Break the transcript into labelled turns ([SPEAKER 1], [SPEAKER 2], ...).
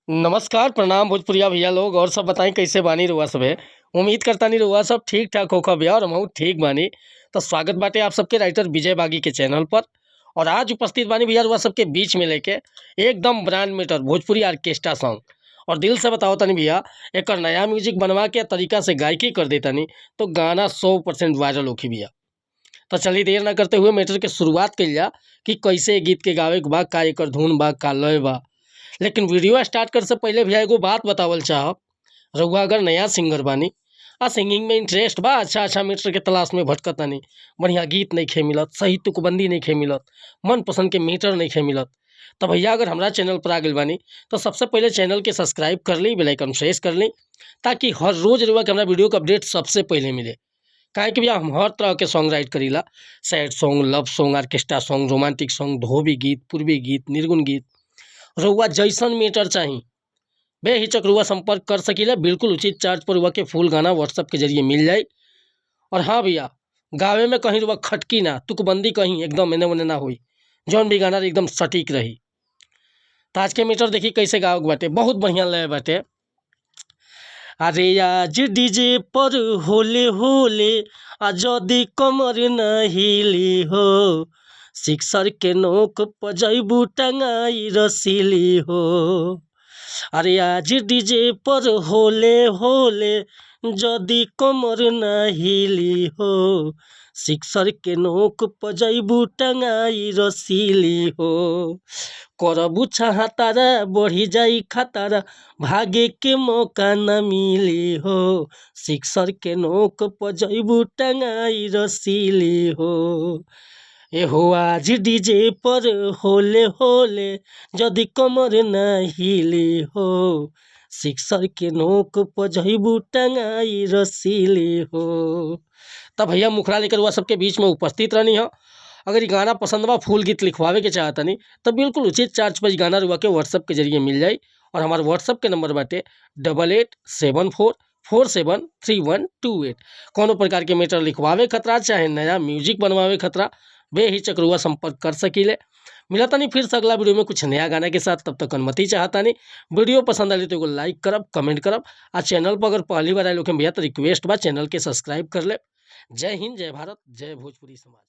[SPEAKER 1] नमस्कार, प्रणाम भोजपुरिया भैया लोग। और सब बताई कैसे बानी रउआ सभे। उम्मीद करतानी रउआ सब ठीक ठाक होखब और हमहू ठीक बानी। तो स्वागत बाटे आप सबके राइटर विजय बागी के चैनल पर। और आज उपस्थित बानी भैया रउआ सबके बीच में लेके एकदम brand matter Bhojpuri orchestra song. और दिल से बताओ तनी भैया, एकर नया म्यूजिक बनवा के तरीका से गायकी कर देतानी तो गाना 100% वायरल होखी भैया। तो चलिए देर ना करते हुए मैटर के शुरुआत कइल जा कि कैसे गीत के गावे के बा, का एकर धुन बा, का लय बा। लेकिन वीडियो स्टार्ट करे से पहले भैया एगो बात बतावल चाहब। रउआ अगर नया सिंगर बानी आ सिंगिंग में इंटरेस्ट बा, अच्छा अच्छा मीटर के तलाश में भटकतानी, बढ़िया गीत नइखे मिलत, सही तुकबंदी नइखे मिलत, मनपसंद के मीटर नइखे मिलत, तो भैया अगर हमरा चैनल पर आ गइल बानी तो सबसे पहले चैनल के सब्सक्राइब कर ली, बेल आइकन प्रेस कर ली, ताकि हर रोज़ रउआ के हमरा वीडियो के अपडेट सबसे पहले मिले। काहे कि भैया हम हर तरह के सॉन्ग राइट करीला, sad song, love song, orchestra song, romantic song, धोबी गीत, पूर्वी गीत, निर्गुण गीत। रउआ जैसन मीटर चाही बेहिचक रउआ संपर्क कर सकीला। बिल्कुल उचित चार्ज पर रउआ के फुल गाना व्हाट्सअप के जरिए मिल जाई। और हाँ भैया, गावे में कहीं रउआ खटकी ना, तुकबंदी कहीं एकदम एने ओने ना होई, जौन भी गाना रही एकदम सटीक रही। तो आज के मीटर देखी कैसे गावे के बाटे, बहुत बढ़िया लय बाटे। अरे आज डीजे पर होले होले आ जदी कमर न हिली हो, सिक्सर के नोक पर जइबू टंगाई रसीली हो। अरे आज डीजे पर होले होले जदी कमर न हिली हो, सिक्सर के नोक पर जइबू टंगाई रसीली हो। करबू छहातारा बढ़ी जाई खतरा, भागे के मौका न मिली हो, सिक्सर के नोक पर जइबू टंगाई रसीली हो। ए हो आज डीजे पर होले होले जदी कमर न हिली हो, सिक्सर के नोक पर जइबू टंगाई रसीली हो। तब भैया मुखड़ा लेकर वह सबके बीच में उपस्थित रहनी हो। अगर ये गाना पसंद बा, फुल गीत लिखवावे के चाहतनी तो बिल्कुल उचित चार्ज पर गाना रुआ के व्हाट्सअप के जरिए मिल जाई। और हमारे व्हाट्सअप के नंबर बाटे 8874473128। कोनो प्रकार के मैटर लिखवावे खतरा चाहे नया म्यूजिक बनवावे खतरा बेहिचक रुआ संपर्क कर सकीले। मिलतानी फिर से अगला वीडियो में कुछ नया गाना के साथ, तब तक अनुमति चाहतानी। वीडियो पसंद आए तो एगो लाइक करब, कमेंट करब, आ चैनल पर अगर पहली बार आए लोग भैया तो रिक्वेस्ट बा चैनल के सब्सक्राइब कर ले। जय हिंद, जय भारत, जय भोजपुरी समाज।